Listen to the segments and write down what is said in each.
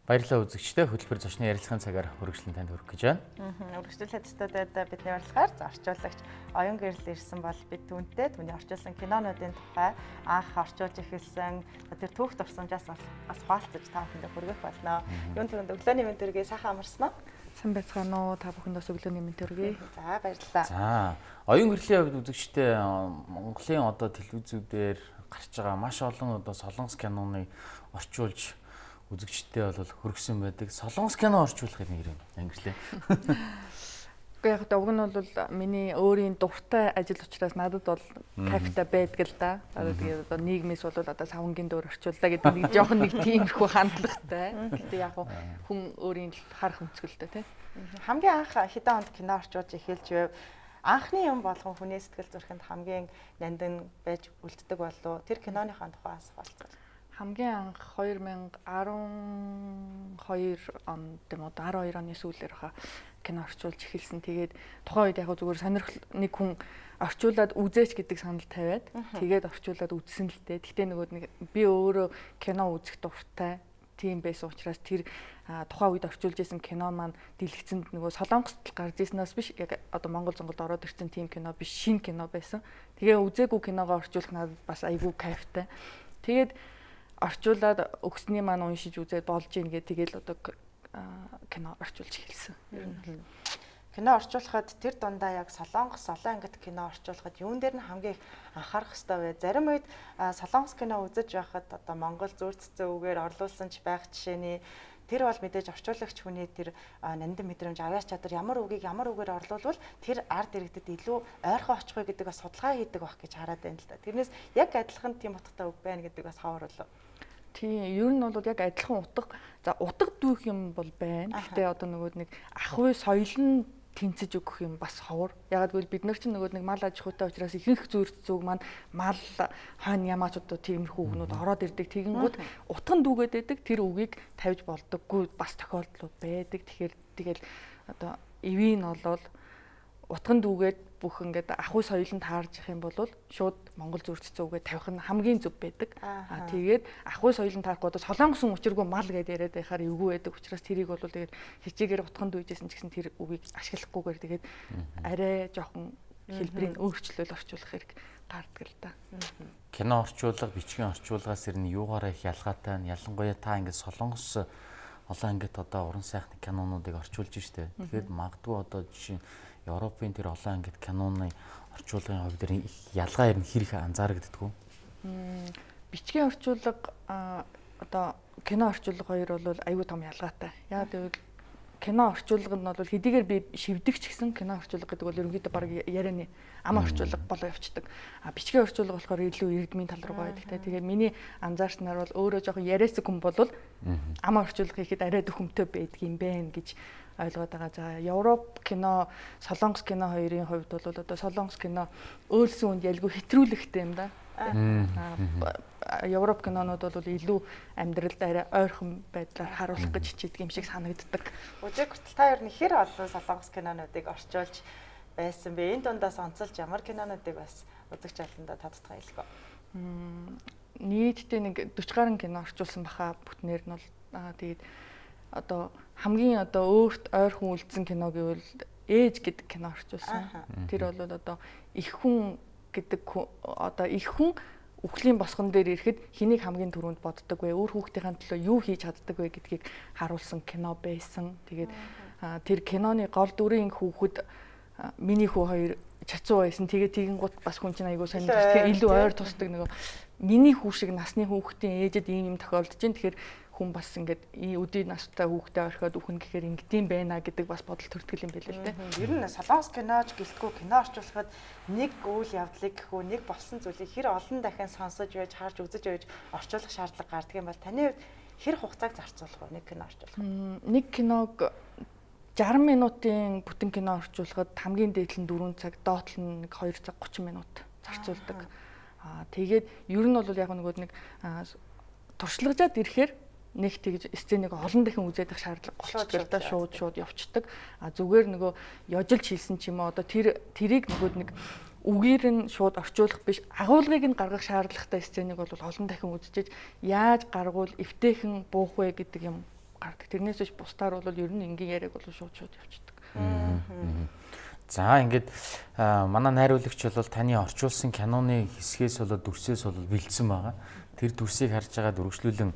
Баярлалаа үзэгчдээ, хөтөлбөр зочны ярилцлагын цагаар үргэлжлэн танд хүргэх гэж байна. Үргэлжлүүлээд студиуд бидний урилгаар орчуулагч Оюнгэрэл ирсэн бол бид түүнтэй түүний орчуулсан кинонуудын тухай, анх орчуулж эхэлсэн тэр түүх дурсамжаас бас хуваалцаж та бүхэндээ хүргэх болно. Юун түрүүнд өглөөний мэнд төргий, сайхан амарсан уу? Сайн байцгаана уу? Та бүхэнд бас өглөөний мэнд төргий. За, баярлалаа. За, Оюнгэрлийн хувьд үзэгчдээ Монголын одоо телевизүүдээр гарч байгаа маш олон одоо солонгос киноны орчуулж үзэгчтэй бол хөргсөн байдаг. Солонгос кино орчуулахыг нэг юм ангирлээ. Гэхдээ яг уг нь бол миний өөрийн дуртай ажил учраас надад бол кайфтай байдаг л да. Одоо тэгээд одоо нийгмээс бол одоо савангийн дөөр орчууллаа гэдэг нэг жоохон нэг тиймэрхүү хандлагатай. Гэтэ яг хүн өөрийн харах өнцгөлтэй тий. Хамгийн анх хэдэн онд кино орчуулж эхэлж байв? Анхны юм болгон хүний сэтгэл зүрхэнд хамгийн нандин байж үлддэг болов. Тэр киноныхаа тухай асуулцгаая. Хамгийн анх 2012 онд юм уу, 12 оны сүүлээр хаа кино орчуулж эхэлсэн. Тэгээд тухайн үед яг зүгээр сонирхол, нэг хүн орчуулад үзээч гэдэг санал тавиад тэгээд орчуулад үзсэн л дээ. Гэхдээ нөгөө нэг би өөрөө кино үзэх дуртай тийм байсан учраас тэр тухайн үед орчуулж исэн кино маань дэлгэцэнд нөгөө Солонгост гарч ирснээс биш, яг одоо Монгол зонголд ороод ирсэн тийм кино биш, шинэ кино байсан. Тэгээ үзээгүй киногоо орчуулах надад бас айгүй кайфтай. Тэгээд орчуулад өгсний маань уншиж үзээд болж ийн гэх, тэгэл одоо кино орчуулж эхэлсэн. Ер нь кино орчуулахад тэр дундаа яг солонгос олон ангит кино орчуулахад юун дээр нь хамгийн их анхаарах ёстой вэ? Зарим үед солонгос кино үзэж байхад одоо монгол зүйр цэцэн үгээр орлуулсан ч байх жишээний тэр бол мэдээж орчуулагч хүний тэр нандин мэдрэмж, авьяас чадвар, ямар үгийг ямар үгээр орлуулвал тэр ард иргэдэд илүү ойрхон очих вэ гэдэг бас судалгаа хийдэг байх гэж хараад байна л да. Тэрнээс яг адилхан тийм утгатай үг байна гэдэг бас ховор болов. Тийм, ер нь бол яг адилхан утга, за утга дүүх юм бол байна. Гэхдээ одоо нөгөө нэг ахуй соёл нь тэнцэж өгөх юм бас ховор. Ягаад гэвэл бид нар чинь нөгөө нэг мал аж ахуйтай учраас ихэнх зүрх зүг маань мал хойно ямаач одоо тиймэрхүү үгнүүд ороод ирдэг. Тэгэнгүүт утган дүүгээд байдаг тэр үгийг тавьж болдоггүй бас тохиолдлууд байдаг. Тэгэхээр тэгэл одоо эвийн болол утган дүүгээд бүх ингээд ахуй соёлонд таарж их юм бол шууд монгол зүрх цэцэн үгээ тавих нь хамгийн зөв байдаг. Аа тэгээд ахуй соёлонд таарахгүй одоо солонгосон учиргүй мал гэдээ яриад байхаар эвгүй байдаг учраас тэрийг бол тэгээд хичээгээр утган дүүжсэн ч гэсэн тэр үгийг ашиглахгүйгээр тэгээд арай жоохон хэлбэрийг өөрчлөл орчуулах хэрэг гардаг л да. Кино орчуулга, бичгийн орчуулгаас ер нь юугаараа их ялгаатай нь, ялангуяа та ингээд солонгос олон ангит одоо уран сайхны кинонуудыг орчуулж штэ. Тэгэхээр магадгүй одоо жишээ нь Европын тэр олон ангит киноны орчуулгын хувьд их ялгаа ер нь хэр их анзаарагддаг вэ? Бичгийн орчуулга, одоо кино орчуулга хоёр бол аюу том ялгаатай. Яг гэвэл кино орчуулга нь бол хэдийгээр би шивдэг ч гэсэн кино орчуулга гэдэг бол ерөнхийдөө баг ярианы ам орчуулга болоо явцдаг. А бичгийн орчуулга болохоор илүү ирдмийн тал руу байдаг. Тэгээ миний анзаарснаар бол өөрөө жоохон яриасаг хүн бол ам орчуулга хийхэд арай дөхөмтэй байдаг юм байна гэж ойлгоод байгаа. За, Европ кино, Солонгос кино хоёрын хувьд бол одоо Солонгос кино өөлсөн үнд ялгүй хэтрүүлэгтэй юм да. Европ кинонууд бол илүү амьдралд арай ойрхон байдлаар харуулах гэж хичээдэг юм шиг санагддаг. Өжиг хүртэл та ер нь хэр олон солонгос кинонуудыг орчуулж байсан бэ? Энэ дундаас онцолж ямар кинонуудыг бас үзэгч олондоо тодтогоо хэлэх үү? Нийтдээ нэг 40 гаруй кино орчуулсан баха бүтнээр нь бол. Тэгээд одоо хамгийн одоо өөрт ойрхон үлдсэн кино гэвэл Ээж гэдэг кино орчуулсан. Тэр бол одоо их хүн гэдэг, одоо их хүн үхлийн босгон дээр ирэхэд хэнийг хамгийн түрүүнд боддог вэ? Өөр хүүхдийн төлөө юу хийж чаддаг вэ гэдгийг харуулсан кино байсан. Тэгээд тэр киноны гол дүрийн хүүхэд миний хүү хоёр чацуу байсан. Тэгээд тэгин гут бас хүн чинь айгүй сонирхолтой, илүү ойр тусдаг, нөгөө миний хүү шиг насны хүүхдийн ээжэд ийм юм тохиолдож чинь. Тэгэхээр хүн бас ингээд өдий настай хүүхдээ орхиод үхэн гэхээр ингэдэм байна гэдэг бас бодол төртгөл юм байл л дээ. Ер нь солонгос киноч гэлтгүй кино орчуулахад нэг үйл явдлыг гэхүү нэг болсон зүйлийг хэр олон дахин сонсож байж, харж үзэж байж орчуулах шаардлага гардаг юм бол таны хувьд хэр хугацааг зарцуулах вэ нэг кино орчуулахад? Нэг киног 60 минутын бүтэн кино орчуулахад хамгийн дээд нь 4 цаг, доод нь нэг 2 цаг 30 минут зарцуулдаг. Аа тэгээд ер нь бол яг нөгөө нэг туршлагажаад ирэхээр нэг тэгж сценийг олон дахин үзээд их шаардлага болчихдог л да, шууд явцдаг. А зүгээр нөгөө ёжилж хийсэн ч юм уу одоо тэрийг нөгөө нэг үгээр нь шууд орчуулах биш, агуулгыг нь гаргах шаардлагатай сценийг бол олон дахин үзчихэж яаж гаргуул эвтэйхэн буух вэ гэдэг юм гардаг. Тэрнээс биш бусдаар бол ер нь энгийн яриаг бол шууд явчихдаг. За ингээд манай найруулагч бол таны орчуулсан киноны хэсгээс болоод дүрсээс бол бэлдсэн байгаа. Тэр дүрсийг харж байгаад үргэлжлүүлэн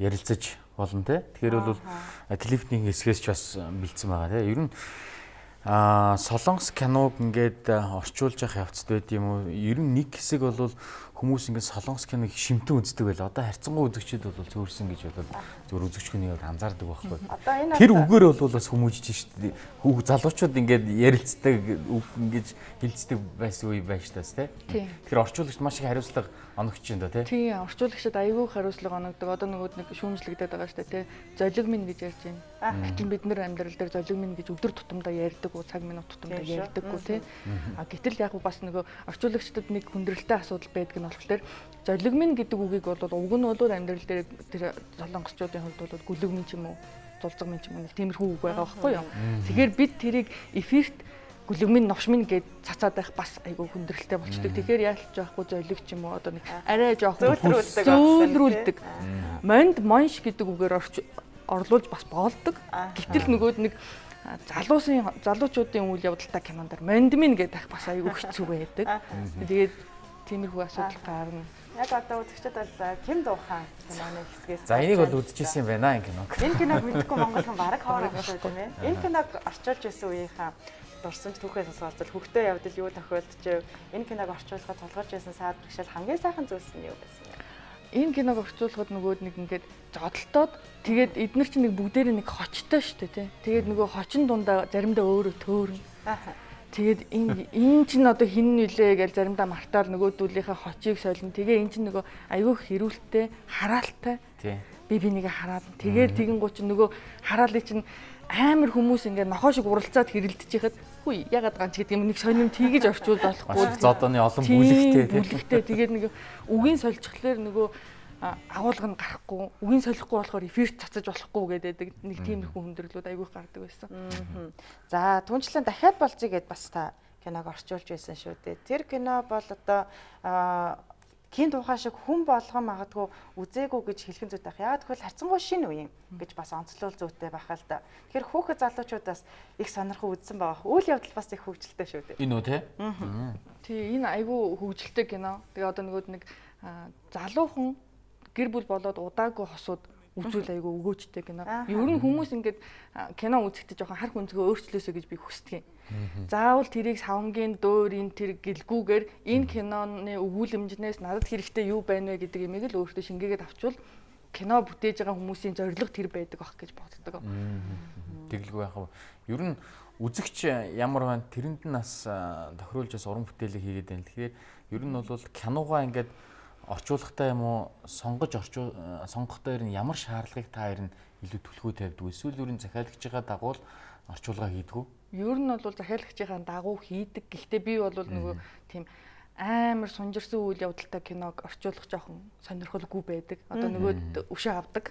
ярилцаж болно те. Тэгэхээр бол клипний хэсгээс ч бас бэлдсэн байгаа те. Ер нь Солонгос киног ингээд орчуулж явах явцд байд юм уу? Ер нь нэг хэсэг бол хүмүүс ингээд солонгос киног шимтэн үздэг байл. Одоо харьцангуй үзэгчид бол зөөрсөн гэж бол зөвөр үзэгчний хувьд анзаардаг байхгүй. Тэр үгээр бол бас хүмүүжиж шүү дээ. Хүүх залуучууд ингээд ярилцдаг, үг ингэж хилцдэг байсан үе байж таас тий. Тэгэхээр орчуулагчд маш их хариуцлага оногч юм да тий. Тийм, орчуулагчид айгүй хариуцлага оногдог. Одоо нөгөөд нэг шүүмжлэгдээд байгаа шүү дээ тий. Золиг минь гэж ярьж байна. Гэтэл бид нэр амьдрал дээр золиг минь гэж өдөр тутамдаа ярьдаг уу, цаг минут тутамдаа ярьдаггүй тий. А гэтэл яг бас нөгөө орчуулагчдад нэг хүндрэлтэй асуудал байдаг нь болохоор золиг минь гэдэг үгийг бол уг нь бол амьдрал дээр тэр солонгосчуудын хувьд бол гүлэг минь ч юм уу, зулзаг минь ч юм уу нэг тиймэрхүү үг байгаа байхгүй юу. Тэгэхээр бид тэрийг эфирт гүлэг минь, новш минь гэд цацаад байх бас айгүй хүндрэлтэй болчдөг. Тэгэхээр яалч жоохгүй золиг ч юм уу одоо нэг арай жоохон зөөлрүүлдэг. Монд монш гэдэг үгээр орлуулж бас болдог. Гэтэл нөгөөд нэг залуучуудын үйл явдалтай кинон дээр монд минь гэдэг бас айгүй хэцүү байдаг. Тэгээд тиймэрхүү асуудал гарна. Яг одоо үзэгчид бол Ким Дуухаан киноны хэсгээс. За энийг бол үзчихсэн юм байна энэ киног. Энэ киног мэдэхгүй монгол хүн бараг хоор шүү тийм ээ. Энэ киног орчуулж байсан үеийнхаа дурсамж түүхээс сонсвол хөвгтөө явдал юу тохиолдож, энэ киног орчуулахад тулгарч байсан саад бэрхшээл хамгийн сайхан зүйлс нь юу байсан бэ? Энэ киног орчуулахад нөгөөд нэг ингээд зодолтоод тэгээд эднэр чинь нэг бүгдээрээ нэг хочтой шүү дээ тий. Тэгээд нөгөө хочин дундаа заримдаа өөрөө төөрнө. Тэгээд энэ чинь одоо хин нөлөө гэж заримдаа мартаал нөгөөдүүлийнхээ хочийг солино. Тэгээ энэ чинь нөгөө айгүй хэрүүлттэй, хараалтай. Би бинийгээ хараад. Тэгээд тэгэн гоо чинь нөгөө хараалыг чинь амар хүмүүс ингээд нохоо шиг уралцаад хэрэлдэж яхад хүй ягаад ганч гэдэг юм нэг сонин тийгэж орчуул болохгүй. Зодооны олон бүлэгтэй тий. Бүлэгтэй. Тэгээд нэг үгийн сольчихлоор нөгөө агуулга нь гарахгүй, үгийн солихгүй болохоор эфирт цацаж болохгүй гэдэг нэг тиймэрхүү хүндрэлүүд айгүйх гардаг байсан. За түнчлэн дахиад болцъё гэд бас та киног орчуулж байсан шүү дээ. Тэр кино бол одоо Ким Дуухаан шиг хүн болгон магадгүй үзээгүй гэж хэлхэн зүйтэй байх. Яагаад гэвэл харьцангуй шинэ үе юм гэж бас онцлол зүйтэй байх л да. Тэгэхээр хүүхэд залуучуудаас их сонирхол үзсэн байгаа. Үйл явдал бас их хөгжилтэй шүү дээ. Энэ үү те? Тий, энэ айгүй хөгжилтэй кино. Тэгээ одоо нөгөөд нэг залуухан гэр бүл болоод удаагүй хосууд үзүүл айгүй өгөөжтэй кино. Ер нь хүмүүс ингээд кино үзэхдээ жоохон харх үнцгөө өөрчлөөсэй гэж би хүсдэг юм. Заавал тэрийг савнгийн дуур энэ тэр гэлгүүгээр энэ киноны өгүүлэмжнээс надад хэрэгтэй юу байна вэ гэдэг юмыг л өөртөө шингээгээд авчвал кино бүтээж байгаа хүмүүсийн зорилго тэр байдаг ах гэж боддог. Тэгэлгүй яах вэ? Ер нь үзэгч ямар байна тэрэнд нь бас тохируулж бас уран бүтээлийг хийгээд байна. Тэгэхээр ер нь бол киногоо ингээд орчуулгатай юм уу сонгож сонгохдоо ер нь ямар шаардлагыг та ер нь илүү түлхүү тавьдаг вэ? Эсвэл ер нь захиалагчийнхаа дагуу орчуулга хийдэг үү? Ер нь бол захиалагчийнхаа дагуу хийдэг. Гэхдээ би бол нөгөө тийм амар сунжирсан үйл явдалтай киног орчуулах жоохон сонирхолгүй байдаг. Одоо нөгөө өшөө авдаг.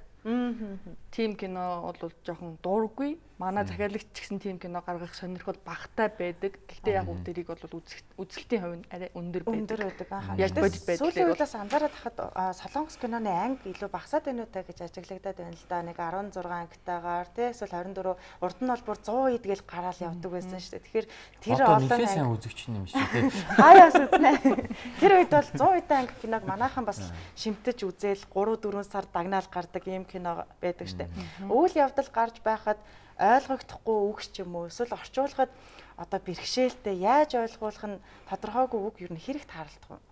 Тийм кино бол жоохон дургүй. Манай захиалагч ч гэсэн тийм кино гаргах сонирхол багатай байдаг. Гэхдээ яг тэрийг бол үзэлтийн хувь нь арай өндөр байдаг. Өндөр байдаг. Яг бодит байдал. Сүүлийн үеэс анзаараад хахад солонгос киноны анги илүү багасаад байна уу та гэж ажиглагдаад байна л да. Нэг 16 ангитайгаар тий эсвэл 24 урд нь бол бүр 100 идгээл гараал явдаг байсан шүү дээ. Тэгэхээр тэр олон анги сайн үзэгч юм шиг тий. Хаяас үзнэ. Тэр үед бол 100 идэ анги киног манайхан бас шимтэж үзээл 3 4 сар дагнаал гардаг ийм кино байдаг штэ. Үйл явдал гарч байхад ойлгогдохгүй үг ч юм уу эсвэл орчуулахад одоо бэрхшээлтэй яаж ойлгуулах нь тодорхойгүй үг ер нь хэрэг тааралдах вэ?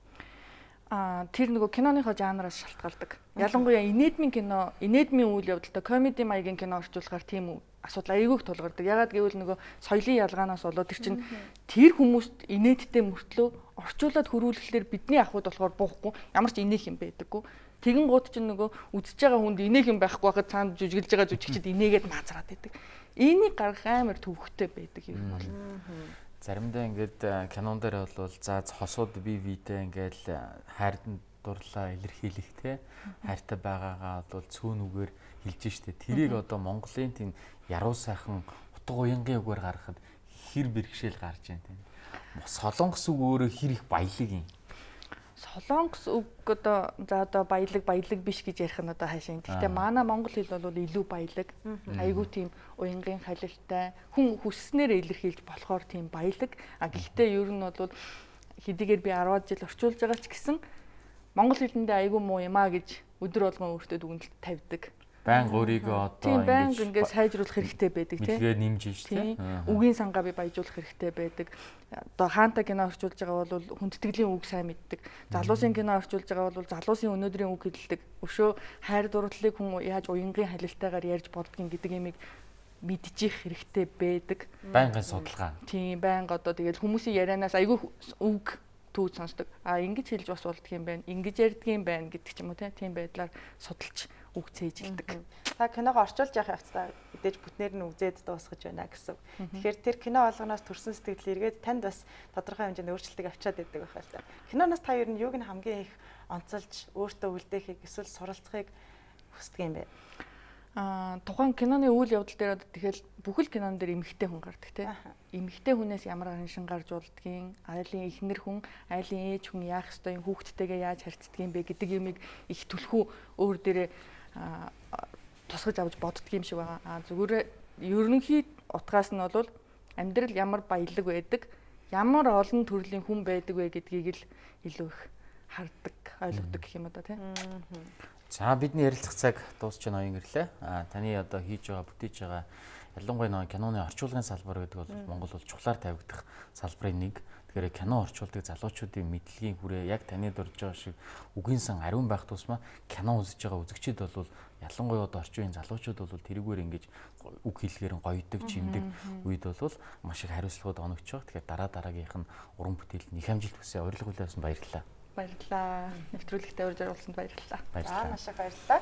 Тэр нөгөө киноныхоо жанраас шалтгаалдаг. Ялангуяа инээдмийн кино, инээдмийн үйл явдалтай комеди маягийн кино орчуулахаар тийм асуудал айгүйх тулгардаг. Ягаад гэвэл нөгөө соёлын ялгаанаас болоод тэр чинь тэр хүмүүст инээдтэй мөртлөө орчуулад хөрвүүлэхлээр бидний ахуйд болохоор буухгүй ямар ч инээх юм байдаггүй. Тэгэн гут чинь нөгөө үзэж байгаа хүнд инээх юм байхгүй байхад цаанд жүжиглэж байгаа жүжигчд инээгээд маазраад байдаг. Энийг гаргах амар төвөгтэй байдаг юм бол. Заримдаа ингээд кинон дээр бол за хосууд би биедээ ингээд хайрдан дурлаа илэрхийлэх те хайртай байгаагаа бол цөөн үгээр хэлж штэ. Тэрийг одоо Монголын тийм яруу сайхан утга уянгийн үгээр гаргахад хэр бэрхшээл гарч байна тийм. Солонгос үг өөрөө хэр их баялаг юм. Солонгос үг одоо за одоо баялаг баялаг биш гэж ярих нь одоо хаашаа. Гэхдээ манай монгол хэл бол илүү баялаг. Айгүй тийм уянгийн халилтай хүн хүсснээр илэрхийлж болохоор тийм баялаг. А гэхдээ ер нь бол хэдийгээр би 10 жил орчуулж байгаа ч гэсэн монгол хэлэндээ айгүй муу юм а гэж өдөр болгон өөртөө дүгнэлт тавьдаг. Байнга өөрийгөө одоо ингэж ингээд сайжруулах хэрэгтэй байдаг тийм. Мэдлэгээ нэмж ш тийм. Үгийн сангаа би баяжуулах хэрэгтэй байдаг. Одоо хаанта кино орчуулж байгаа бол хүндэтгэлийн үг сайн мэддэг. Залуусын кино орчуулж байгаа бол залуусын өнөөдрийн үг хэлдэг. Өшөө хайр дурлалыг хүн яаж уянгийн халилтайгаар ярьж болдгийг гэдэг юмыг мэдчих хэрэгтэй байдаг. Байнгын судалгаа. Тийм, байнга одоо тэгэл хүмүүсийн ярианаас айгүй үг түүж сонсдог. А ингэж хэлж бас болдго юм байна. Ингэж ярьдг юм байна гэдэг ч юм уу тийм байдлаар судалж үг цээжилдэг. Та киногоо орчуулж явах явцдаа мэдээж бүтнээр нь үзээд дуусгаж байна гэсэн. Тэгэхээр тэр кино болгоноос төрсэн сэтгэл эргээд танд бас тодорхой хэмжээнд өөрчлөлтийг авчираад байдаг байх л та. Киноноос та ер нь юуг нь хамгийн их онцолж өөртөө үлдээхийг эсвэл суралцахыг хүсдэг юм бэ? Тухайн киноны үйл явдал дээр одоо тэгэхээр бүхэл кинон дээр эмэгтэй хүн гардаг тий. Эмэгтэй хүнээс ямар араншин гарч болдгийг, айлын эхнэр хүн, айлын ээж хүн яах ёстой юм, хүүхдтэйгээ яаж харьцдаг юм бэ гэдэг юмыг их түлхүү өөр дээрээ тусгаж авч боддөг юм шиг байгаа. А зүгээр ерөнхий утгаас нь бол амьдрал ямар баялаг байдаг, ямар олон төрлийн хүн байдаг вэ гэдгийг л илүү их хардаг, ойлгодог гэх юм одоо тий. За бидний ярилцах цаг дуусч байна оюун гэрлээ. А таны одоо хийж байгаа, бүтээж байгаа ялангуяа нэг киноны орчуулгын салбар гэдэг бол Монгол бол чухлаар тавигдах салбарын нэг. Тэгэхээр кино орчуулдаг залуучуудын мэдлэгийн хүрээ яг таны дурж байгаа шиг үгийн сан ариун байх тусмаа кино үзэж байгаа үзэгчид бол ялангуяа одоо орчин үеийн залуучууд бол тэрүүгээр ингэж үг хэлгээр нь гоёдог, чимдэг үед бол маш их хариуцлагууд оногч байгаа. Тэгэхээр дараа дараагийнх нь уран бүтээлд их амжилт хүсье. Урилга хүлээсэн баярлалаа. Баярлалаа. Нэвтрүүлэгтээ урьж оруулсанд баярлалаа. За маш их баярлалаа.